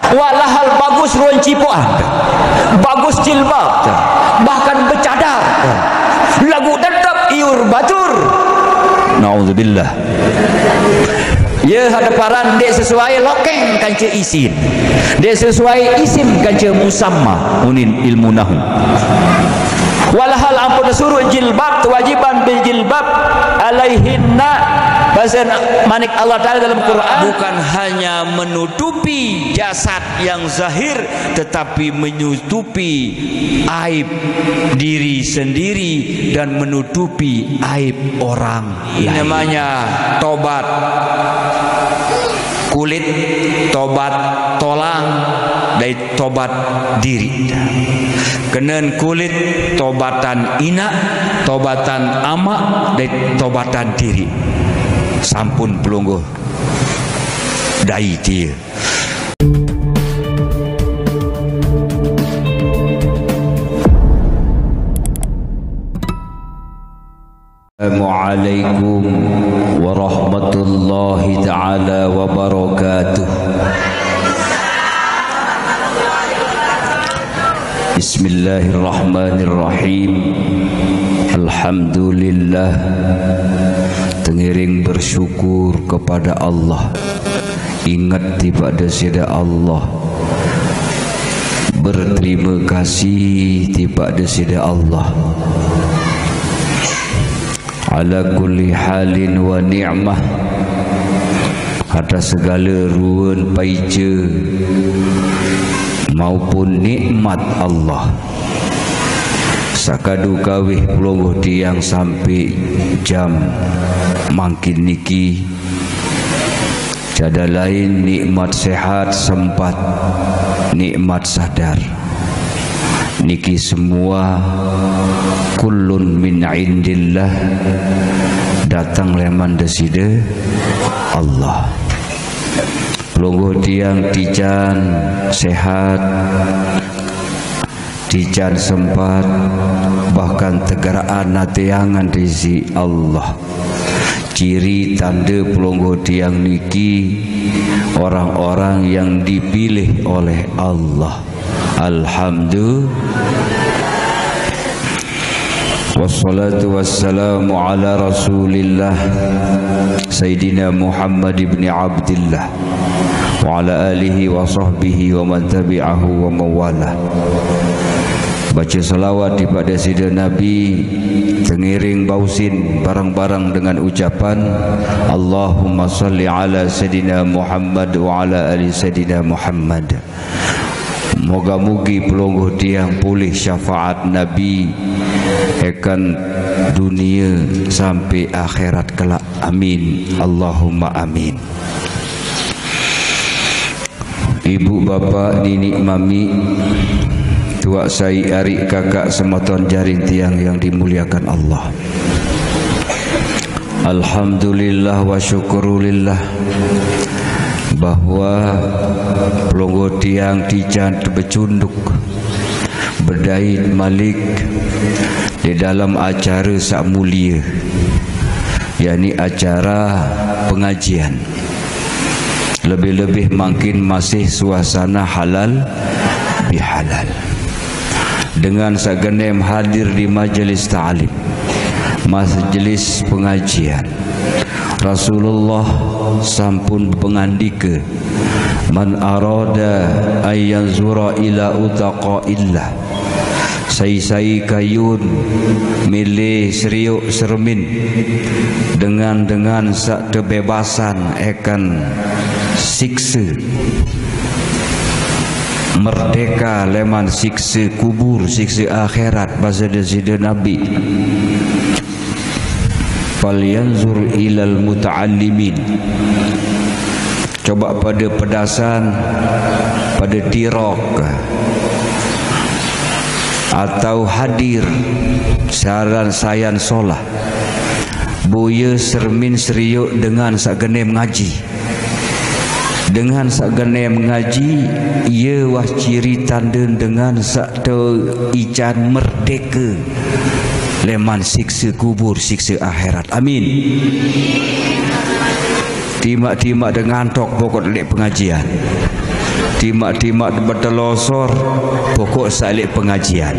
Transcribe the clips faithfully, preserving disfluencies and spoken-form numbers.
Walahal bagus ruan cipoan, bagus jilbab, bahkan becadar, laguq tetep iur batur. Naudzubillah. Ye hade paran ndeq sesuai lokeng kance isim, ndeq sesuai isim kance musamma, unin ilmu nahu. Walahal ampun tesuruq jilbab, kewajiban berjilbab alaihinna, base manik Allah Taala dalam Quran, bukan hanya menutupi jasad yang zahir, tetapi menutupi aib diri sendiri dan menutupi aib orang lain. Namanya tobat kulit, tobat tolang, dait tobat diri. Kenen kulit tobatan inaq, tobatan amaq, dait tobatan diri. Sampun pelungguh dait tie. Assalamualaikum warahmatullahi taala wabarakatuh. Bismillahirrahmanirrahim. Alhamdulillah. Tengiring bersyukur kepada Allah. Inget tipaq Deside Allah. Berterime kasih tipaq Deside Allah. Ala kulli halin wa ni'mah, atas segale ruen paice maupun nikmat Allah. Saq kadu kawih pelungguh tiang sampe jam mangkin niki, jada lain nikmat sehat sempat, nikmat sadar. Niki semua kullun min indillah, dateng leman Deside Allah. Pelungguh tiang tican sehat, tican sempat, bahkan tegeraqan ateangan rizieq Allah. Ciri tande pelungguh tiang niki orang-orang yang dipilih oleh Allah. Alhamdulillah. Wassalatu wassalamu ala Rasulillah, Sayyidina Muhammad ibni Abdillah, wa ala alihi wa sahbihi wa man tabi'ahu wa mawalah. Bace selawat tipaq Deside Nabi, tengiring bausin bareng-bareng dengan ucapan, Allahumma shalli ala Sayyidina Muhammad wa ala ali Sayyidina Muhammad. Moga-mugi pelungguh tiang polih syafaat Nabi, eken dunie sampe akhirat kelak. Amin. Allahumma amin. Ibu, bapak, niniq, mamiq, tuaq, saiq, ariq, kakaq, semeton jarin tiang yang dimuliakan Allah. Alhamdulillah wa syukurulillah, bahwa pelungguh tiang tican tebecunduk bedait malik di dalam acara saq mulie, yakni acara pengajian. Lebih-lebih mangkin masih suasana halal bihalal. Dengan saq genem hadir di majelis ta'lim, majelis pengajian, Rasulullah sampun bepengandike, "Man arada ay yanzura ila utaqaillah." Sai-sai kayun mele serioq seremin dengan-dengan saq tebebasan eken sikse, merdeka leman sikse kubur, sikse akhirat, base Deside Nabi. "Falyanzur ilal muta'allimin." Coba pade pedasan, pade tirok, atau hadir saran sayan solah. Boye sermin serioq dengan saq genem ngaji. Dengan saq genem ngaji, ie wah ciri tande dengan saq teican merdeke leman sikse kubur, sikse akhirat. Amin. Timaq-timaq de ngantok pokok leq pengajian. Timak-timak betelosor, pokok salik pengajian.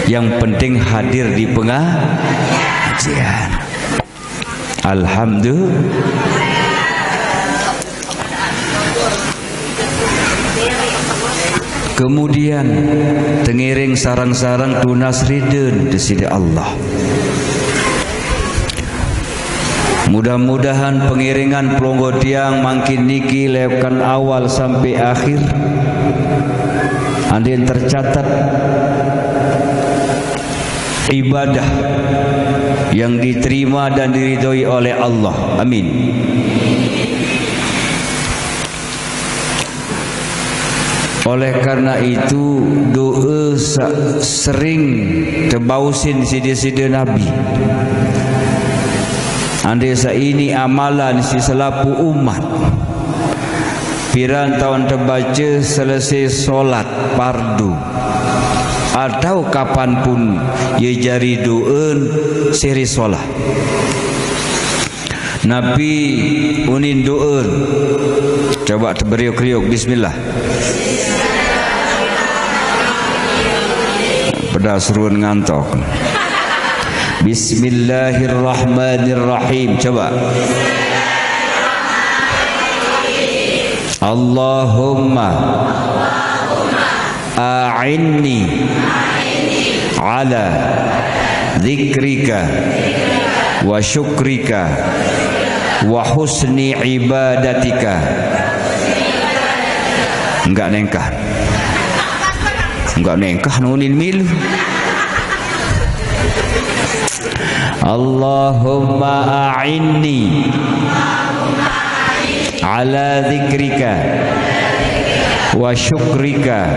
Yang penting hadir di pengajian. Alhamdulillah. Kemudian, tengiring sarang-sarang tunas ridho di sisi Allah. Mudah-mudahan pengiringan pelungguh tiang mangkin niki lewat awal sampai akhir, andin tercatat ibadah yang diterima dan diridhoi oleh Allah. Amin. Oleh karena itu, doa sa- sering tebausin sida-sida Nabi. Andai sa ini amalan si selaku umat, piran taun tebaca selesai solat fardu atau kapanpun ia jari doa siri solat. Napi unin doa? Coba teberiuk-riuk, bismillah. Pedas ruan ngantok. Bismillahirrahmanirrahim. Coba. Allahumma a'inni ala dzikrika wa syukrika wa husni ibadatika. Enggak nengkah. Enggak nengkah nunin milu. Allahumma a'inni ala dzikrika wa syukrika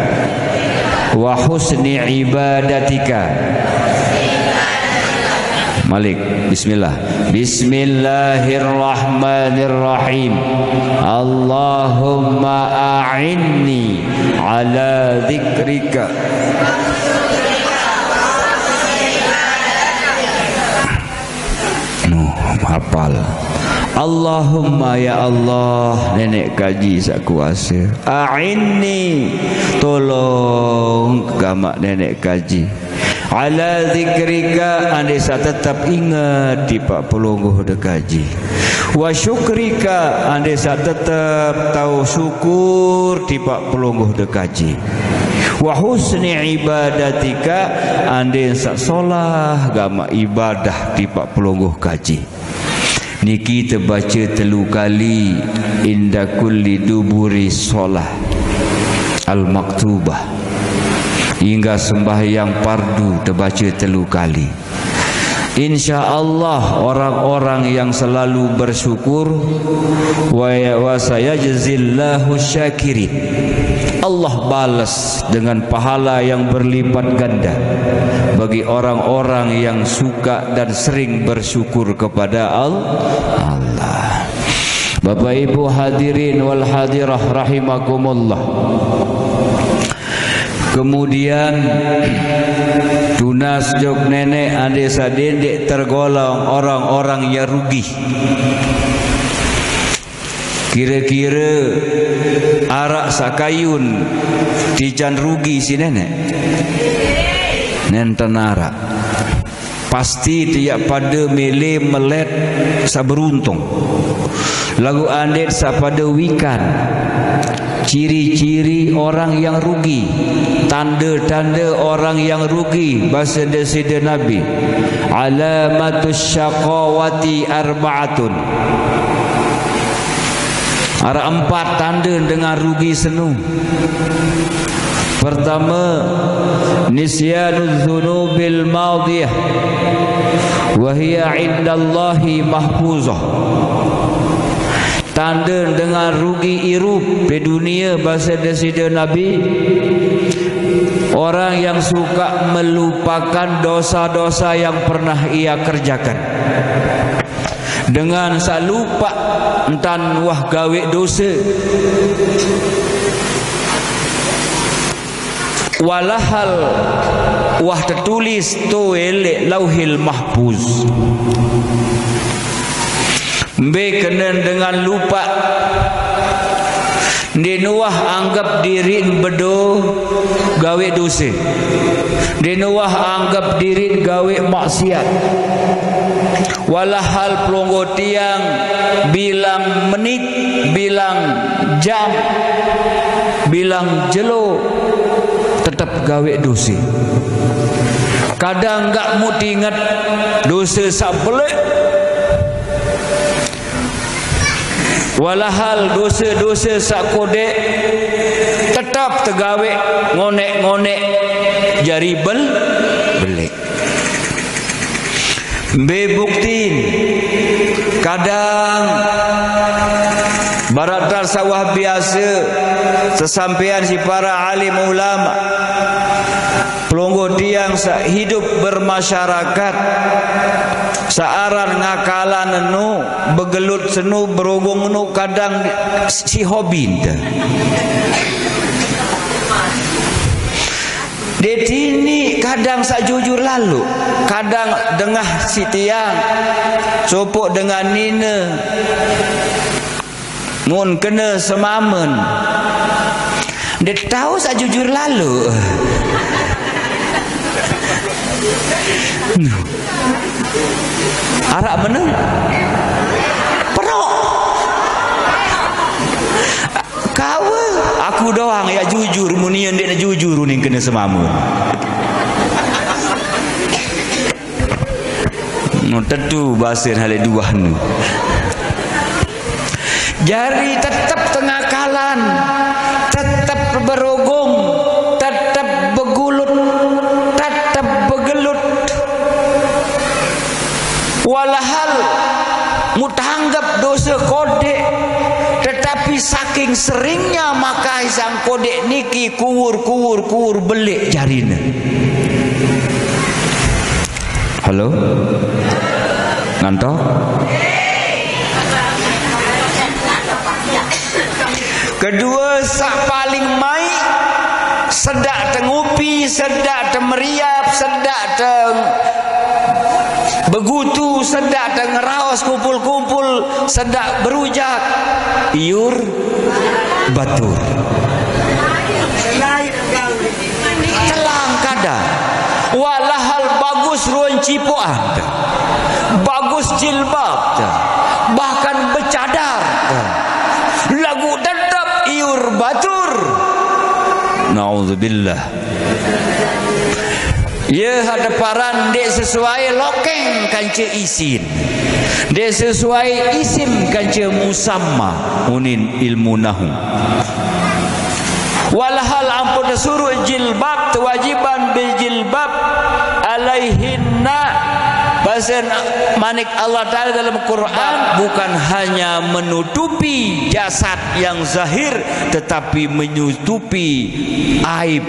wa husni ibadatika. Malik, bismillah. Bismillahirrahmanirrahim. Allahumma a'inni ala dzikrika. Nuh, hafal. Allahumma, ya Allah, nenek kaji sakuasa. A'inni, tolong gamak nenek kaji. Ala dzikrika, andai sa tetap ingat tipak pelungguh dekaji. Wa syukrika, andai sa tetap tau syukur tipak pelungguh dekaji. Wa husni ibadatika, andai sa solah gamak ibadah tipak pelungguh kaji. Niki tebaca telu kali inda kulli duburi solah al-maktubah. Hingga sembahyang fardu tebaca telu kali. Insya Allah, orang-orang yang selalu bersyukur, wa ya-, wa sayajzillahu syakirin. Allah balas dengan pahala yang berlipat ganda bagi orang-orang yang suka dan sering bersyukur kepada Al-, Allah. Bapak Ibu hadirin wal hadirah rahimakumullah. Kemudian, tunas jok nenek andai sa dendeq tergolong orang-orang yang rugi. Kira-kira araq saq kayun tican rugi si nenek? Nenten araq. Pasti tiaq pade mele melet saq beruntung. Laguq andeq saq pade wikan ciri-ciri orang yang rugi, tande-tande orang yang rugi, base Deside Nabi, "Alamatus syaqawati arba'atun." Araq empat tande dengan rugi senu. Pertame, nisyanuz dzunubil madiyah wa hiya indallahi mahfuzah. Tande dengan rugi irup di dunia, base Deside Nabi, orang yang suka melupakan dosa-dosa yang pernah ia kerjakan. Dengan saq lupaq entan wah gaweq dose. Walahal wah tetulis toe leq Lauhil Mahfuz. Mbe kenen dengan lupaq? Ndeqn uwah anggep diriqn bedo gaweq dose. Ndeqn uwah anggep diriqn gaweq maksiat. Walahal pelungguh tiang bilang menit, bilang jam, bilang jelo tetep gaweq dose. Kadang nggaq mut inget dose saq beleq. Walahal dose-dose saq kodeq tetep tegaweq ngoneq-ngoneq jari bel-, beleq. Mbe buktin? Kadang baraq tarsawah biase, sesampean siq para alim ulama, pelungguh tiang saq hidup bermasyarakat, saq aran ngakalan eno, begelut seno, berogong eno, kadang siq hobi nte. Deti ni kadang saq jujur lalo, kadang dengah siq tiang, sopoq dengan nine, mun kene semamen, ndeq tao saq jujur lalo. Araq meneng? Perok. Kawe, aku doang yaq jujur, mun ie ndeqne jujur uning kene semamen. No tetu basen hale duah nu. Jari tetep tengakalan, tetep berogong, tetep begulut, tetep begelut. Walahal mutanggep dose kodeq, tetapi saking seringnya makai sang kodeq niki kuur, kuur, kuur beleq jarine. Halo? Ngantok? Kedue saq paling maiq, sedaq tengupi, sedaq temeriap, sedaq te-, begutu, sedaq te ngeraos kumpul-kumpul, sedaq berujak, iur batur. Telang kadang. Walahal bagus ruen cipoqan, bagus jilbab, bahkan becadar, laguq tetep iur batur. Naudzubillah. Ie haq teparan ndeq sesuai lokeng kance isin. Ndeq sesuai isim kance musamma unin ilmu nahu. Walahal ampoq tesuruq jilbab, kewajiban berjilbab alaihinna. Basen manik Allah Ta'ala dalam Quran, bukan hanya menutupi jasad yang zahir, tetapi menutupi aib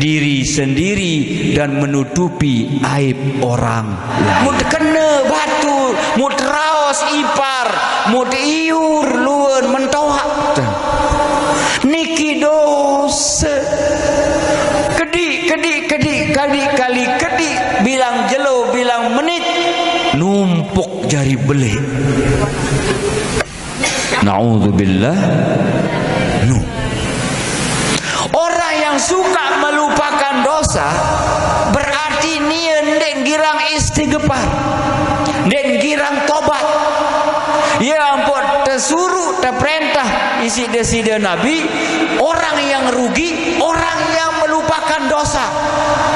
diri sendiri dan menutupi aib orang lain. Mut kene batur, mut raos ipar, mut iur luen mentoaq. Niki dose. Kediq, kediq, kediq, kali, kali, kediq, bilang jelo, bilang menit, numpuk jari beleq. Naudzubillah. Nuh. Orang yang suka melupakan dosa, berarti nie ndeq girang istighfar, ndeq girang tobat. Ie ampoq tesuruq, teperentah isiq Deside Nabi, orang yang rugi, orang yang melupakan dosa.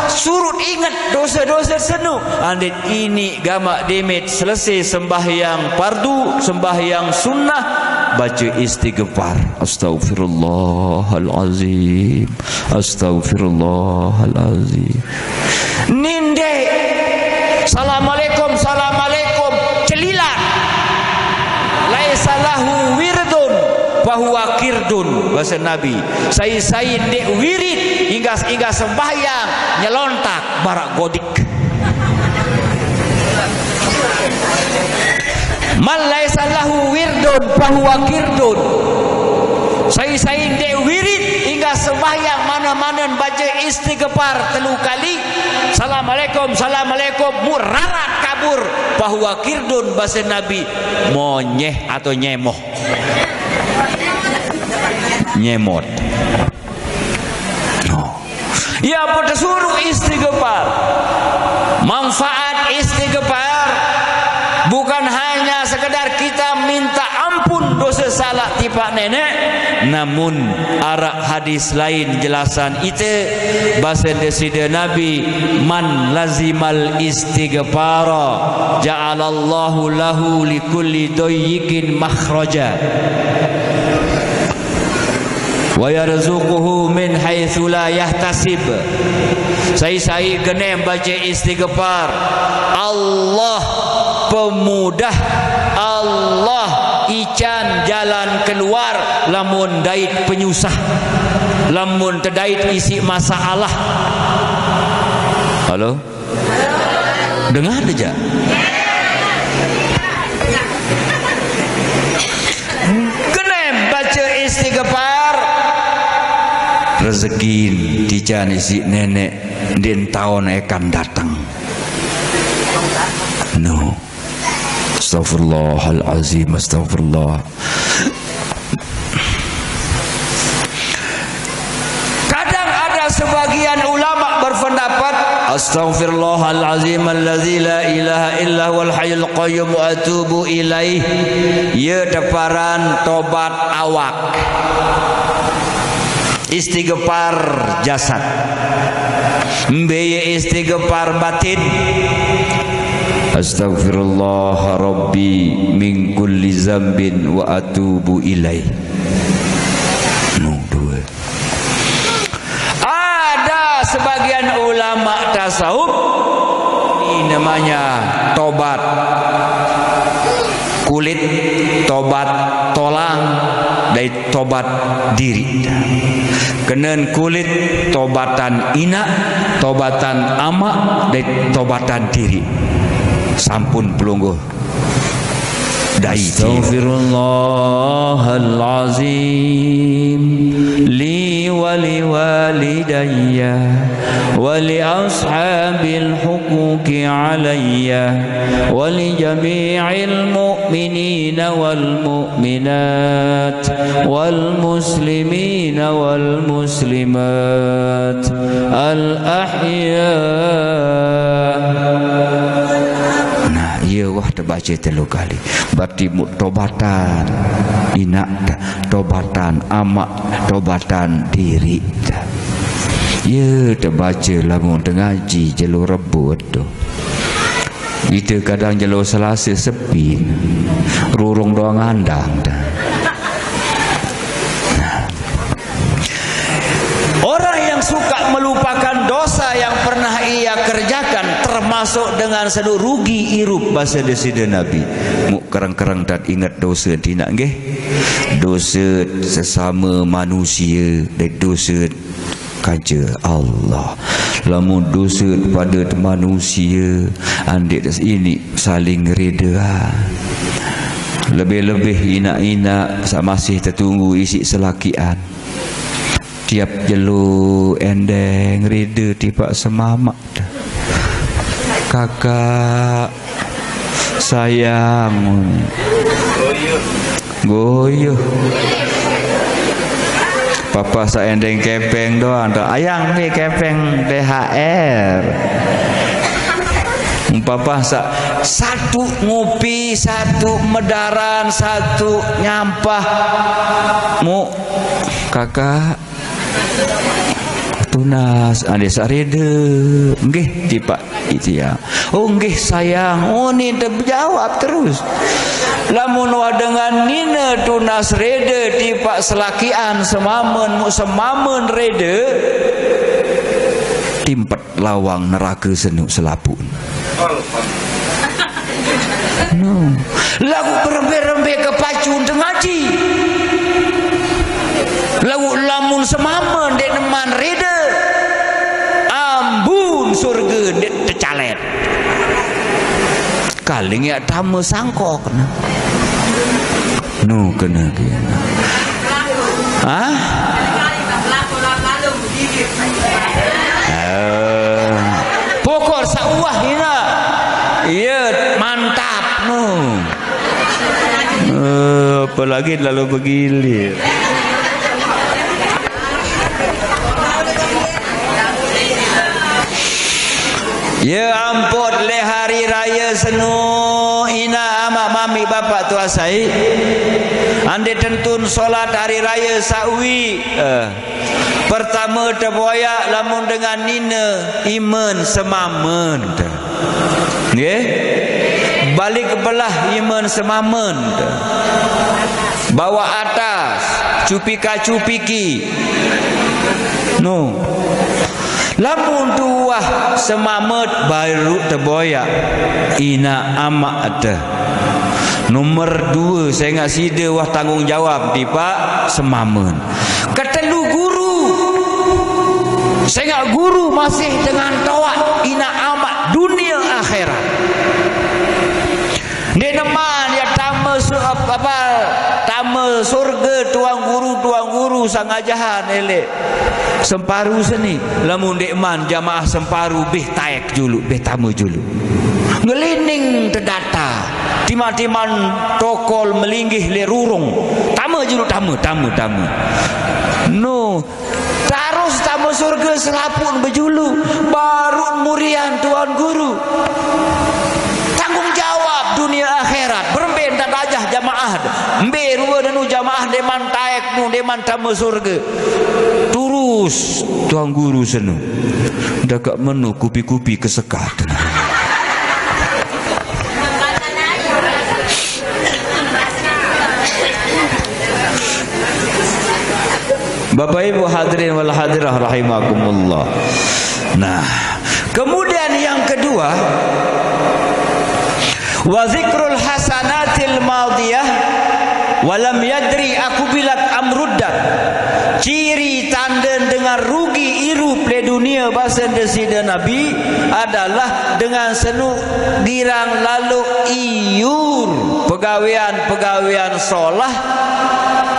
Surut inget dose-dose senu. Andit ini gamaq demet selese sembahyang pardu, sembahyang sunnah, bace istighfar. Astaghfirullahalazim. Astaghfirullahalazim. Ninde. Assalamualaikum, assalamualaikum. Celilan. Laisa lahu wirdun fahuwa kirdun. Base Nabi. Sai-sai ndeq wirid, inggas-inggas sembahyang, nyelontak, baraq godik. Man laisa lahu wirdun fahuwa kirdun. Sai-sai ndeq wirid, inggas sembahyang, mane-manen bace istighfar telu kali, assalamualaikum, assalamualaikum, mut rarat kabur, fahuwa kirdun, base Nabi, monyeh atau nyemoh. nyemot. No. Ya, apa disuruh istighfar? Manfaat istighfar bukan hanya sekedar kita minta ampun dosa salah tipak nenek, namun arah hadis lain jelasan ite, basa Deside Nabi, "Man lazimal istighfara ja'alallahu lahu likulli doyikin makhraja." "Wa yarzuquhu min haitsu la yahtasib." Sai-sai genem baca istighfar, Allah pemudah, Allah ican jalan keluar lamun dait penyusah, lamun tedait isi masalah. Halo? Dengar aja. Genem baca istighfar. Rezeki tican isi nenek din tahun akan datang. No. Astagfirullahalazim, astagfirullah. Kadang ada sebagian ulama berpendapat, "Astaghfirullahalazim allazi la ilaha illa huwal hayyul qayyum wa atubu ilaih." Ya teparan tobat awak. Istighfar jasad. Mbe ye istighfar batin. "Astaghfirullah Rabbi min kulli zambin wa atubu ilaih." No, dua. Ada sebagian ulama tasawuf, ini namanya tobat kulit, tobat tolang, dait tobat diri. Kenen kulit, tobatan ina, tobatan ama, dait tobatan diri. Sampun pelungguh dai. Astaghfirullahalazim li wa li walidayya wa li ashabil huquqi alayya wa li jami'il mu'minina wal mu'minat wal muslimina wal muslimat al ahya. Nah, iya wah terbaca telu kali. Berarti mu tobatan inak dah, tobatan amak, tobatan diri dah. Ya, terbaca lamun tengaji jelo rebut tu. Kita kadang jelo Selasa sepi. Rurung doang andang dah. Orang yang suka melupakan dosa yang pernah ia kerjakan, termasuk dengan sedu rugi irup, basa Deside Nabi. Mu kereng-kereng dan ingat dosa tina nggih. Dosa sesama manusia dan dosa kaja Allah. Lamun dosa pada manusia, andik ini saling reda. Lebih-lebih inak-inak sa masih tertunggu isi selakian. Tiap jelo endeng reda tipak semamak. Kakak sayang. Goyuh. Papa sa endeng kepeng doang tu. Ayang ni kepeng T H R. Papa sa satu ngupi, satu medaran, satu nyampah. Mu kakak tunas, ande sareda. Nggih, tipak itu ya. Oh, nggih sayang. Oh, ni terjawab terus. Lamun wadengan nina tunas reda tipak selakian semamen mu semamen reda. Timpet lawang neraka senuk selapun. No. Lagu berembe-rembe ke pacu untuk ngaji. Lagu lamun semamen dek neman reda. Ambun surga dek tecalet. Kaling ya tama sangkok. No, kena kena. Hah? Eh, pokok sauah ina. Iya, mantap no. Eh, apalagi lalu bergilir. Ya ampun, leh hari raya seno, ina amak mamik bapak tuasai. Ande tentun solat hari raya sawi. Eh. Pertama teboyak lamun dengan nine iman semamen te. Nggih. Balik belah iman semamen te. Bawa atas, cupika cupiki. No. Lamun tuah semamet baru teboyak ina amak te. Nomor dua, sengak sida wah tanggung jawab di pak semamen. Ketelu guru. Sengak guru masih dengan toak ina amak dunia akhirat. Ndeqne man ya tame su-, apa, tame surga tuan guru, tuan guru sang ajahan elek. Semparu seni, lamun ndeq man jamaah Semparu bih taek juluq, bih tame juluq. Ngelining tedata, timan-timan tokol melinggih le rurung. Tame juluq, tame, tame, tame. No, tarus tame surga selapun bejulu, baru murian tuan guru. Tanggung jawab dunia akhirat, berembe ndak gajah jamaah. Mbe rue nenu jamaah ndeqman taek nu, ndeqman tame surga. Turus tuan guru senu. Dakak menu kupi-kupi kesekat. Bapak Ibu hadirin wal hadirah rahimakumullah. Nah, kemudian yang kedua, wa zikrul hasanatil madiyah wa lam yadri akubilat amruddat. Ciri tande dengan rugi irup le dunia basa Deside Nabi adalah dengan senu girang lalu iur pegawean-pegawean solah,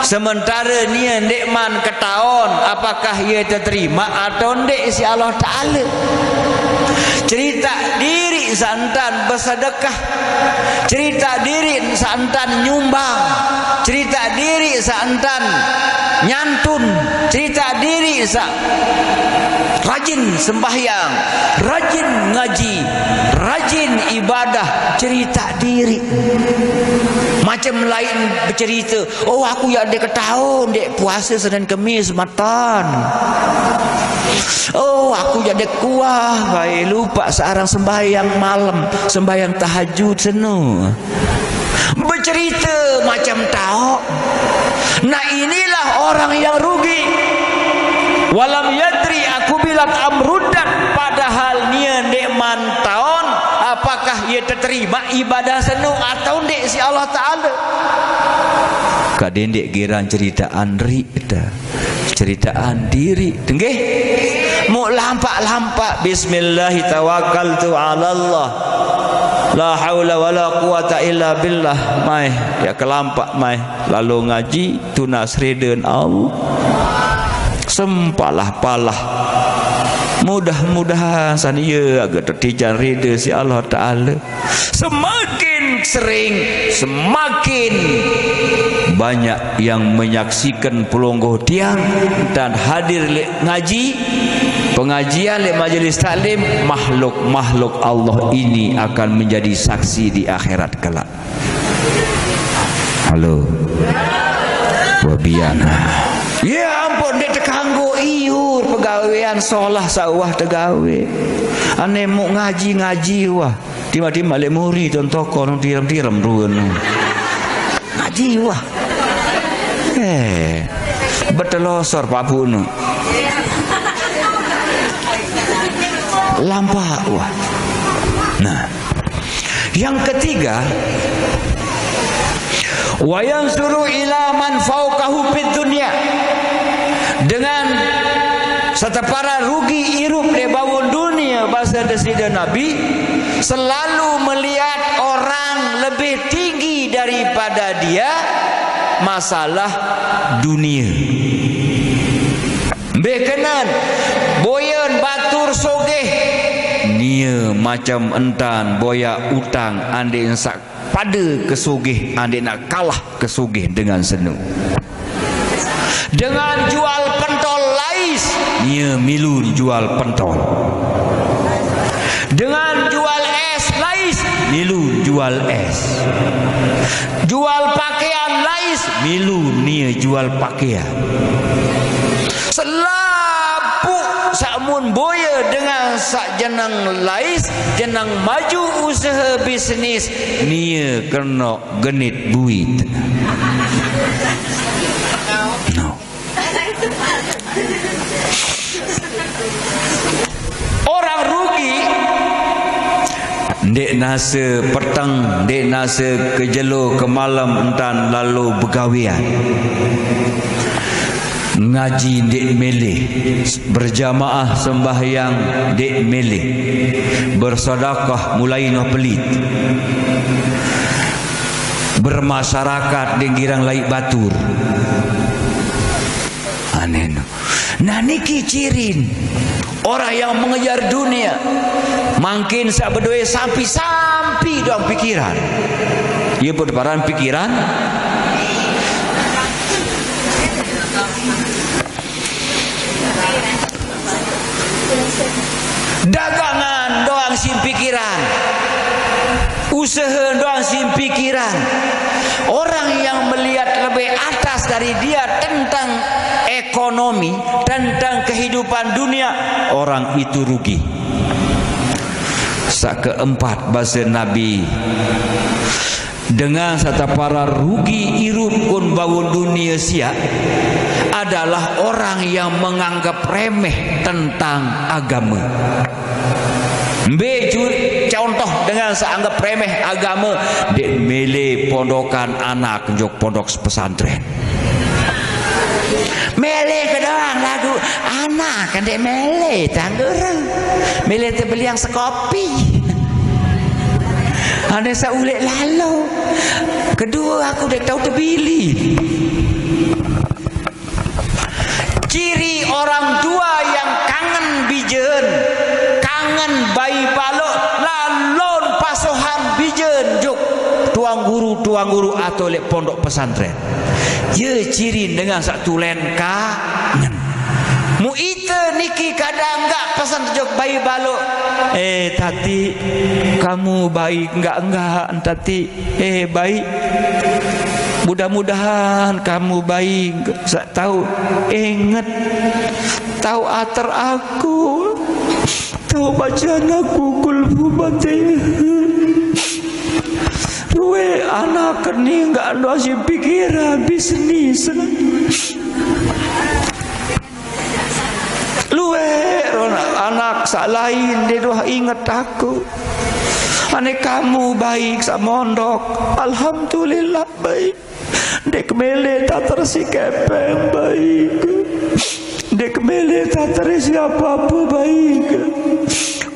sementara nie ndeqman ketaon apakah ie teterima atau ndeq siq Allah Taala. Cerita diri santan besedekah, cerita diri santan nyumbang, cerita diri santan nyantun, cerita diri sa rajin sembahyang, rajin ngaji, rajin ibadah, cerita diri. Macam lain becerita, "Oh, aku ya ndeq ketaon ndeq puasa Senin Kemis matan. Oh, aku ya ndeq kuah bae lupaq searang sembahyang malem, sembahyang tahajud senu." Becerita macam taoq. Nah, inilah orang yang rugi. Walam yadri akubilat amruddat, padahal nie ndeqman taon apakah ie teterima ibadah senu atau ndeq siq Allah Taala. Kade ndeq girang ceritaan ri te. Ceritaan diri. Tenggih. Muq lampaq-lampaq, "Bismillah tawakkaltu 'alallah. La haula wala quwata illa billah." Mai, ya kelampaq mai. Lalu ngaji, tunas riden Allah. Sempalah-palah. Mudah-mudahan sania agak tetijan rida siq Allah Taala. Semakin sering, semakin banyak yang menyaksikan pelungguh tiang dan hadir leq ngaji, pengajian leq majelis taklim, makhluk-makhluk Allah ini akan menjadi saksi di akhirat kelak. Halo. Wabiana. Ya ampun, ndeq tekanggo iur pegawean solah saq uwah tegawe. Ane muq ngaji-ngaji uwah. Timaq-timaq leq muri ton tokol tirem-tirem ruen. Ngaji uwah. Eh, betelosor papuqne. Lampaq uwah. Nah, yang ketiga, wa yanzuru ila man fauqahu fid dunya. Dengan setepara rugi irup leq bawon dunie, base Deside Nabi, selalu melihat orang lebih tinggi daripada dia masalah dunie. Mbe kenan, boyen batur sugih. Nie macem entan boyaq utang andeqn saq pade kesugih, andeqn kalah kesugih dengan senu. Dengan jual pentol lais, nie milu jual pentol. Dengan jual es Lais, milu jual es. Jual pakaian Lais, milu nie jual pakaian. Selapuk saq mun boye dengan saq jeneng Lais, jeneng maju usahe bisnis, nie kena genit buit. No. Orang rugi ndeq nase peteng, ndeq nase kejelo kemalem entan lalo begawean. Ngaji ndeq mele, berjamaah sembahyang ndeq mele, bersedekah mulai noh pelit, bermasyarakat ndeq girang laiq batur. Aneh no. Nah, niki cirin orang yang mengejar dunia. Mangkin saq bedoe sampi-sampi doang pikiran. Ye, bedeparan pikiran. Dagangan doang siq pikiran. Usahe doang siq pikiran. Orang yang melihat lebih atas dari dia tentang ekonomi, tentang kehidupan dunia, orang itu rugi. Saq keempat, base Nabi, dengan saq tepara rugi irup kun bawon dunie siaq adalah orang yang menganggap remeh tentang agama. Mbe ju-, contoh dengan saq anggap remeh agama? Ndeq mele pondokan anak jok pondok pesantren. Mele ke doang lagu anak, ndeq mele tanggureng. Mele tebeliang sekopi. Ane saq uleq lalo. Kedue, aku ndeq tau tebili. Ciri orang tua yang kangen bijen, kangen bai baloq, lalon pasohan bijen jok tuang guru, tuang guru atau leq pondok pesantren. Ye ciri dengan saq tulen kangen. Mu ite niki kadang enggak pesen jok bai baloq. Eh, Tati, kamu baik enggak-enggak, Tati? Eh, baik. Mudah-mudahan kamu baik. Saq tau inget, tau ater aku, tau bacaan aku kulhu batin. Lueq anak ni enggak ndo siq pikiran bisnis. Lueq ron anak saq lain ndeq doah inget aku. Ane kamu baik saq mondok. Alhamdulillah baik. Ndeq mele tater siq kepeng baik. Ndeq mele tater siq ape-ape baik.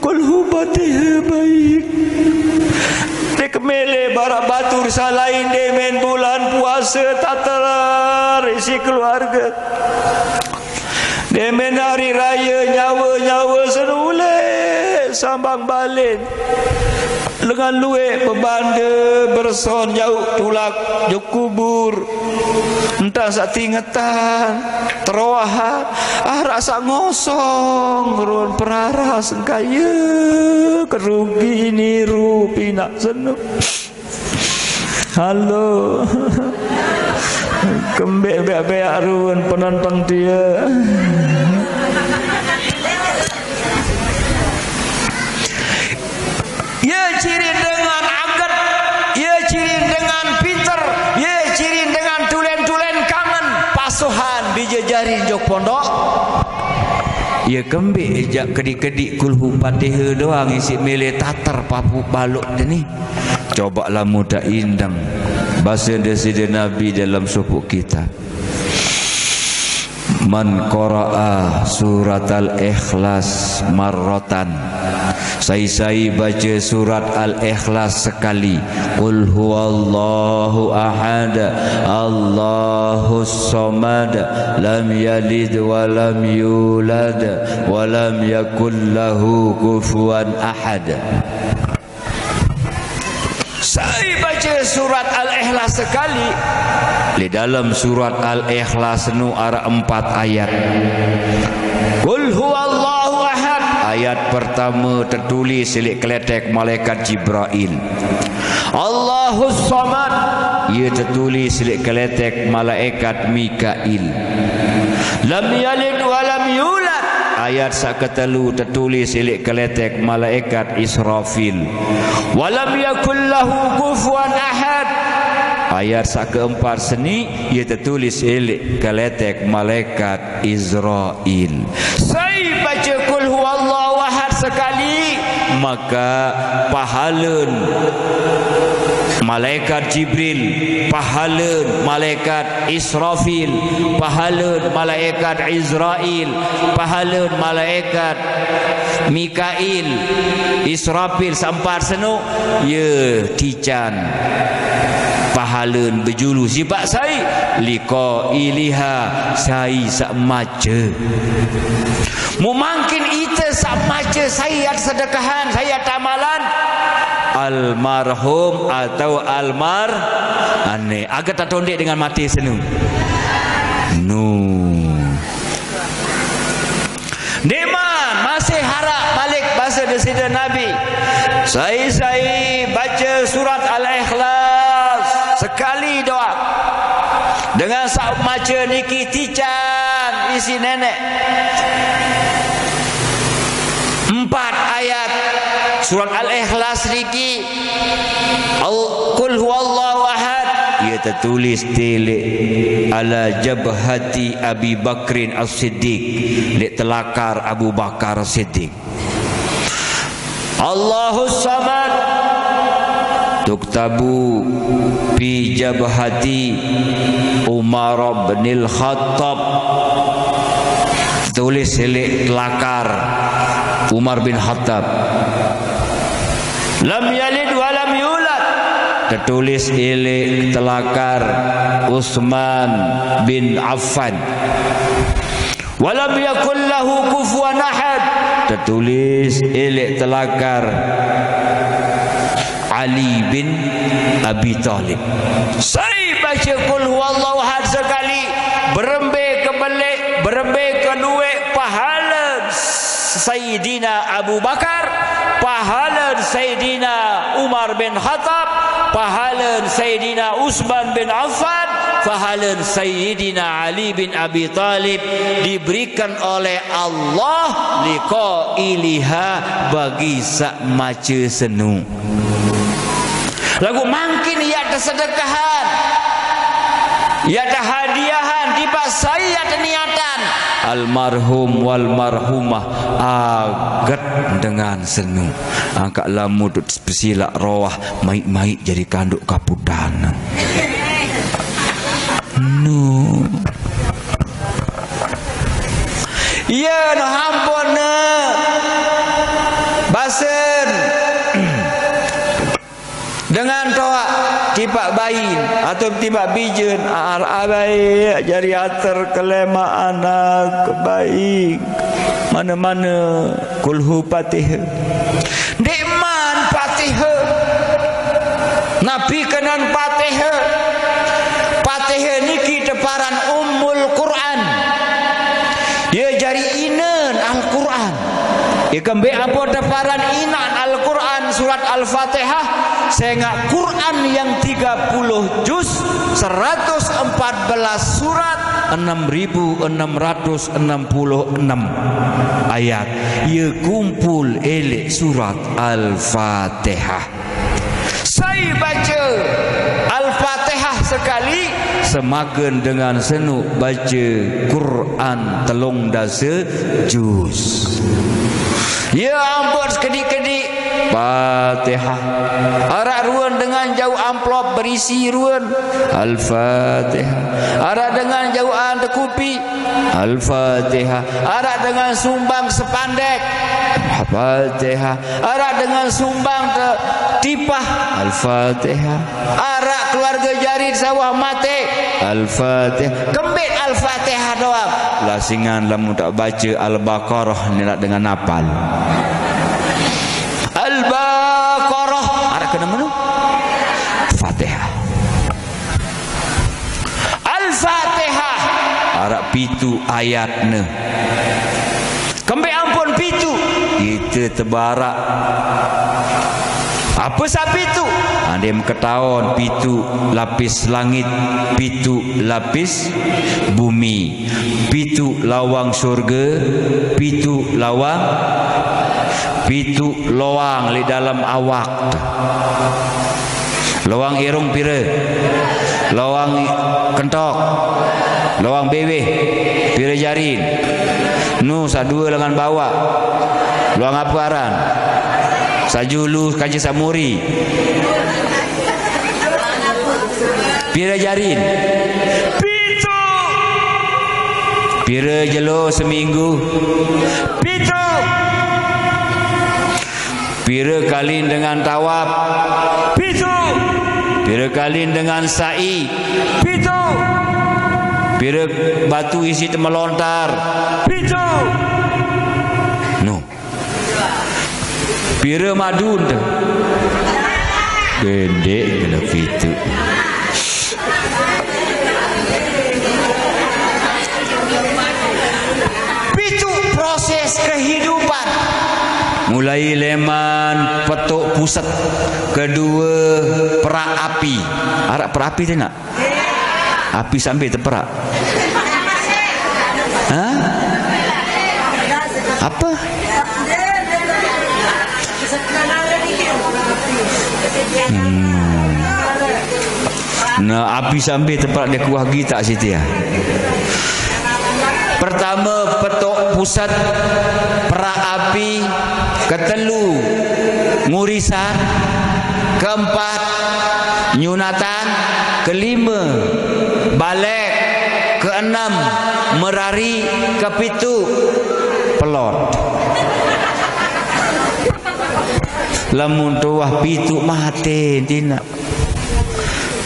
Kulhu Fatihah baik. Ndeq mele baraq batur saq lain demen bulan puase tater isiq keluarge. Demen hari raye nyawe-nyawe senule sambang balen. Lengan lueq bebande berson jauq tulak jok kubur. Entan saq tingetan, teroahan, araq saq ngosong, ruen peraras engkaye kerugi niru pinaq senu. Halo. Kembeq beaq-beaq ruen penenteng tie. Ye ciri dengan anget, ye ciri dengan pinter, ye ciri dengan tulen-tulen kangen, pasohan bije jari jok pondok. Ye kembeq jaq kediq-kediq kulhu Fatihah doang isiq mele tater papuq baloq deni. Coba lamun teindeng base Deside Nabi dalam sopoq kitab. Man qara'a suratal Ikhlas marratan. Sai-sai bace surat Al-Ikhlas sekali. Qul huwallahu ahad, Allahus samad, lam yalid wa lam yulad, wa lam yakul lahu kufuwan ahad. Sai bace surat Al-Ikhlas sekali. Leq dalem surat Al-Ikhlas nu araq empat ayat. Qul huwallahu ahad. Ayat pertama Pertama tetulis silik keletek malaikat Jibrail. Allahus Samad, ia tetulis silik keletek malaikat Mikail. Lam yalid wa lam yulad, ayat sak ketelu tetulis silik keletek malaikat Israfil. Wa lam yakul lahu kufuwan ahad, ayat sak keempat seni ia tetulis silik keletek malaikat Izrail. Sai baca Qul huwallahu ahad sekali, maka pahaleun malaikat Jibril, pahaleun malaikat Israfil, pahaleun malaikat Izrail, pahaleun malaikat Mikail, Israfil, seempat senu, ye tican pahaleun bejulu. Sibak sai? Liqailiha, sai sak maca. Mumangkin ite sak maca, sai at sedekahan, sai at amalan? Almarhum atau almar ane. Aga tatondek dengan mati senu. Nu. Nikmat masih harap balik bahasa Desida Nabi. Sai-sai baca surat Al-Ikhlas sekali doang. Dengan sak maca niki tican isi nenek. Empat ayat surat Al-Ikhlas niki. Al-, Qul huwallahu ahad. Ia tertulis tilik ala jabhati Abi Bakrin As-Siddiq. Lek telakar Abu Bakar Siddiq. Allahus Samad. Tuktabu fi jabhati Umar bin Khattab. Tulis silik telakar Umar bin Khattab. Lam yalid wa lam yulad. Tertulis silik telakar Utsman bin Affan. Wa lam yakul lahu kufuwan ahad. Tertulis silik telakar Ali bin Abi Talib. Sai baca Qul huwallahu ahad sekali, berembe ke belik, berembe ke duek, pahala Sayyidina Abu Bakar, pahala Sayyidina Umar bin Khattab, pahala Sayyidina Utsman bin Affan, pahala Sayyidina Ali bin Abi Talib diberikan oleh Allah liqailiha, bagi sak maca senu. Lagu mangkin ia tesedekahan, ia tehadiahan, tiba saya teniatan. Almarhum wal marhumah aget dengan senu. Angkat lamu tu pesilak roah, maik-maik jadi kanduk kapudan. Nu. Iya, no ampun, ne. Basen. Dengan toak tipak bain atau tipak bijen, ar abai jari ater kelema anak baik. Mana-mana kulhu Fatihah. Dek man Fatihah. Nabi kenan Fatihah. Fatihah niki teparan Ummul Quran. Ia jari inen Al-Quran. Ia kembek apa teparan inan Al-Quran, surat Al-Fatihah. Sehingga Quran yang tiga puluh juz, seratus empat belas surat, enam ribu enam ratus enam puluh enam ayat. Ia kumpul elek surat Al-Fatihah. Sai baca Al-Fatihah sekali, semaken dengan senuk baca Quran telung dasa juz. Ya ampun, sekedik-kedik Fatihah. Arak ruen dengan jauh amplop berisi ruen. Al-Fatihah. Arak dengan jauh an tekupi. Al-Fatihah. Arak dengan sumbang sepandek. Al-Fatihah. Arak dengan sumbang te-, tipah. Al-Fatihah. Arak keluarga jari sawah mate. Al-Fatihah. Kembit Al-Fatihah doang. Lasingan lamun tak baca Al-Baqarah ni nak dengan apal. Al-Baqarah. Arak kena menu? Fatihah. Al-Fatihah. Arak pitu ayat ne. Kembik ampun pitu. Itu Tebarak. Apa sah pitu? Ande meketaon pitu lapis langit, pitu lapis bumi, pitu lawang surga, pitu lawang, pitu loang leq dalem awak. Loang irung pire? Loang kentok. Loang beweh pire jarin? Nu, saq due lengan bawaq. Loang ape aran? Saq julu kance saq muri. Pire jarin? Pitu. Pire jelo seminggu? Pitu. Pire kali dengan tawaf? Pitu. Pire kali dengan sa'i? Pitu. Pire batu isiq temelontar? Pitu. No. Pire madun te? Pendek kena pitu. Pitu proses kehidupan. Mulai leman petok puset, kedue perak api. Araq perak api te, nak? Api sambil teperak. Hah? Apa? Hmm. Nah, api sambil teperak, dia kuah gitak situ ya. Pertama, petok puset, perak api, ketelu, ngurisan, keempat, nyunatan, kelime, balek, keenem, merari, kepitu, pelot. Lamun tuah pitu mate, Tina.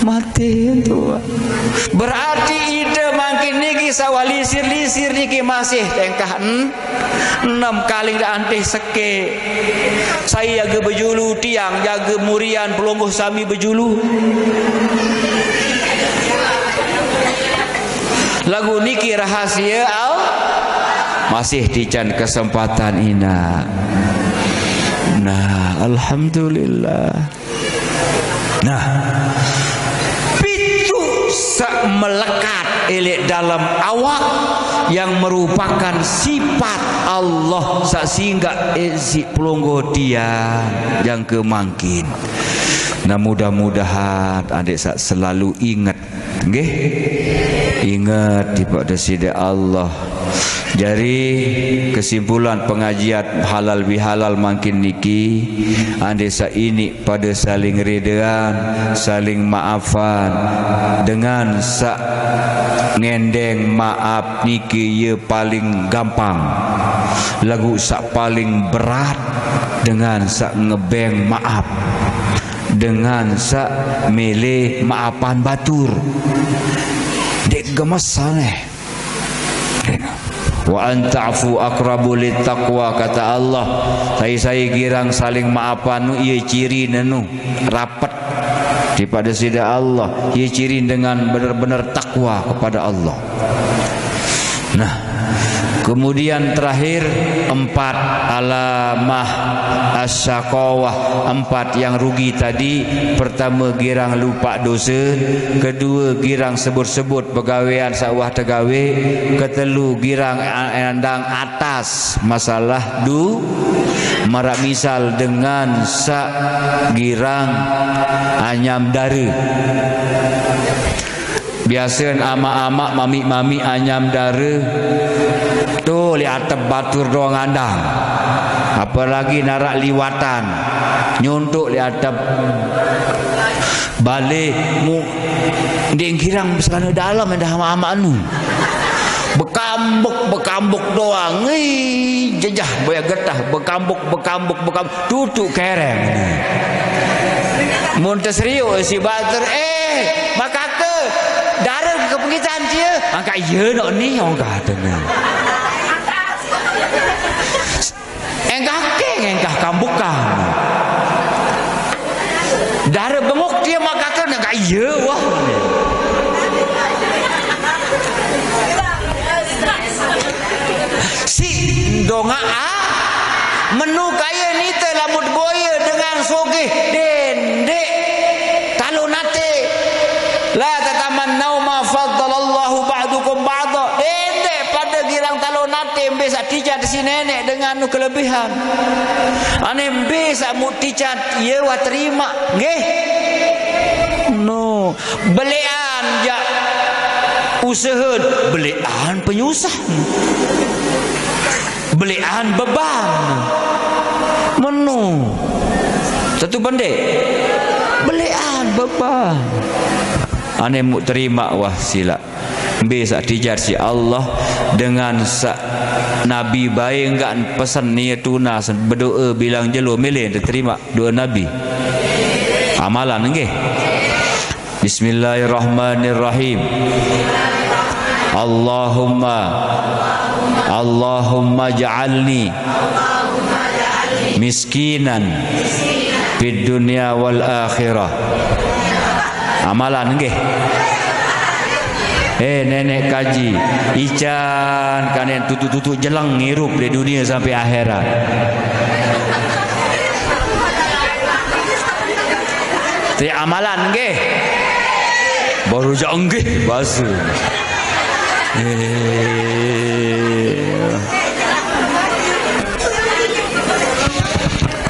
Mate tuah. Berarti ite mangkin niki sawah lisir-lisir niki masih tengkah en-, enem kali dak antih seke. Sai jage bejulu, tiang jage murian pelungguh sami bejulu. Laguq niki rahasie Allah. Masih tican kesempatan inaq. Nah, alhamdulillah. Nah, pitu saq melekat eleq dalem awak yang merupakan sifat Allah saq singgaq isiq pelungguh tiang jangke mangkin. Nah, mudah-mudahan adeq saq selalu inget Nggih. Inget tipaq Deside Allah. Jari, kesimpulan pengajian halal bihalal mangkin niki, ande saq iniq pade saling redean, saling maafan, dengan saq ngendeng maaf niki ye paling gampang. Laguq saq paling berat dengan saq ngebeng maaf. Dengan saq mele maafan batur. Ndeq gemes aneh. Wa an ta'fu aqrabu lit taqwa, kata Allah. Sai-sai girang saling maafan nu, ie ciri nenu rapet tipaq Deside Allah. Ie ciri dengan bener-bener takwa kepada Allah. Nah, kemudian terakhir, empat alamah asyakawah, empat yang rugi tadi. Pertame, girang lupaq dose. Kedue, girang sebut-sebut pegawean saq uwah tegawe. Ketelu, girang a-, andang atas masalah du-, maraq misal dengan saq girang anyam dare. Biasen amaq-amaq, mamiq-mamiq anyam dare, to leq atep batur doang andang. Apalagi naraq liwatan, nyontoq leq atep. Bale mu-, ndeq girang beselane dalem endah amaq-amaq nu. Bekambuk, bekambuk doang. Ih, jejah boyaq getah, bekambuk, bekambuk, bekambuk. Tutuq kereng. Mun teseriuq si batur, "Eh, makake, dare kepengitan tie." Angkaq, "Iye, nok ni," ongkah dene. Engkah ke, engkah kambukan. Dare benguk tie makake, engkaq, "Iye, wah." Si dongaq, ah, menu ka Ate mbe saq ticat si neneq dengan nu kelebihan. Ane mbe saq muq ticat, ye wah terimaq. Nggih. No. Beleqan jaq usehe, beleqan penyusah. Beleqan beban. Meno. Tetu bende. Beleqan beban. Ane muq terimaq wah silaq. Mbe saq ticat siq Allah dengan saq Nabi bae enggak pesen nie tunas bedoe bilang jelo mele teterimaq doe Nabi. Amalan nggih. Bismillahirrahmanirrahim. Allahumma, Allahumma ja'alni miskinan fid dunya wal akhirah. Amalan nggih. Eh, neneq kaji, ican kanen tutu-tutu jeleng irup leq dunie sampe akhirat. Te amalan nggih. Baru jaq nggih base. Eh.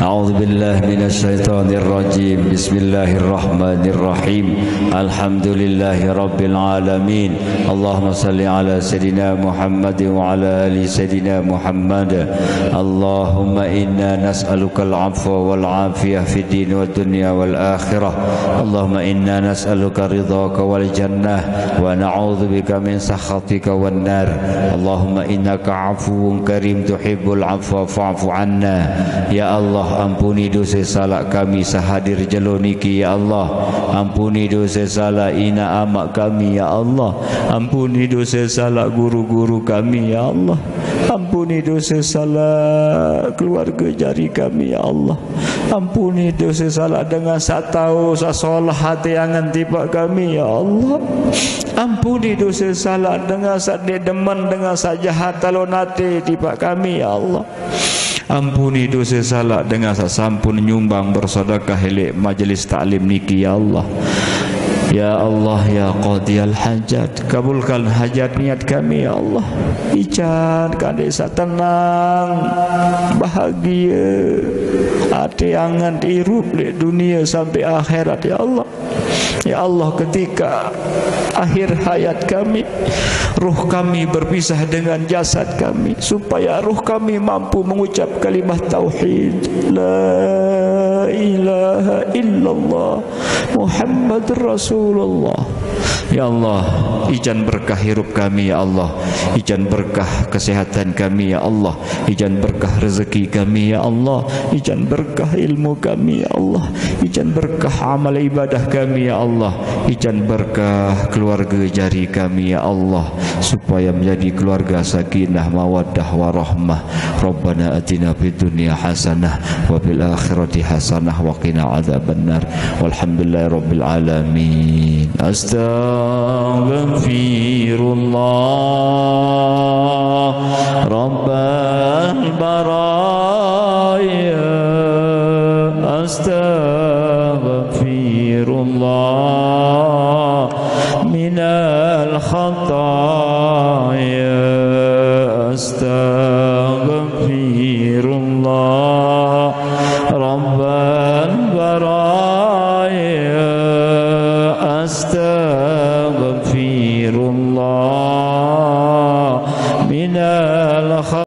أعوذ بالله من الشيطان الرجيم. بسم الله الرحمن الرحيم. الحمد لله رب العالمين. اللهم صل على سيدنا محمد وعلى آل سيدنا محمد. اللهم إنا نسألك العفو والعافية في الدين والدنيا والآخرة. اللهم إنا نسألك رضاك والجنة ونعوذ بك من سخطك والنار. اللهم إنك عفو كريم تحب العفو فاعف عنا. Ya Allah, ampuni dose salaq kami saq hadir jelo niki, ya Allah. Ampuni dose salaq inaq amaq kami, ya Allah. Ampuni dose salaq guru-guru kami, ya Allah. Ampuni dose salaq keluarge jari kami, ya Allah. Ampuni dose salaq dengan saq tao, saq solah ate angen tipaq kami, ya Allah. Ampuni dose salaq dengan saq ndeq demen, dengan saq jahat talon ate tipaq kami, ya Allah. Ampuni dose salaq dengan saq sampun nyumbang bersedekah leq majelis taklim niki, ya Allah. Ya Allah, ya qadiyal hajat, kabulkan hajat niat kami, ya Allah. Ican kade saq tenang, bahagie, ate angen irup leq dunie sampe akhirat, ya Allah. Ya Allah, ketika akhir hayat kami, ruh kami berpisah dengan jasad kami, supaya ruh kami mampu mengucap kalimah tauhid, La ilaha illallah Muhammadur Rasulullah. Ya Allah, ican berkah hirup kami, ya Allah. Ican berkah kesehatan kami, ya Allah. Ican berkah rezeki kami, ya Allah. Ican berkah ilmu kami, ya Allah. Ican berkah amal ibadah kami, ya Allah. Ican berkah keluarga jari kami, ya Allah, supaya menjadi keluarga sakinah, mawaddah, warahmah. Rabbana atina fid dunya hasanah wa fil akhirati hasanah wa qina adzabannar. Walhamdulillahi rabbil alamin. Astaghfirullah rabbal baraya. Astaghfirullah minal khataya. Astaghfirullah rabbal baraya. Astaghfirullah minal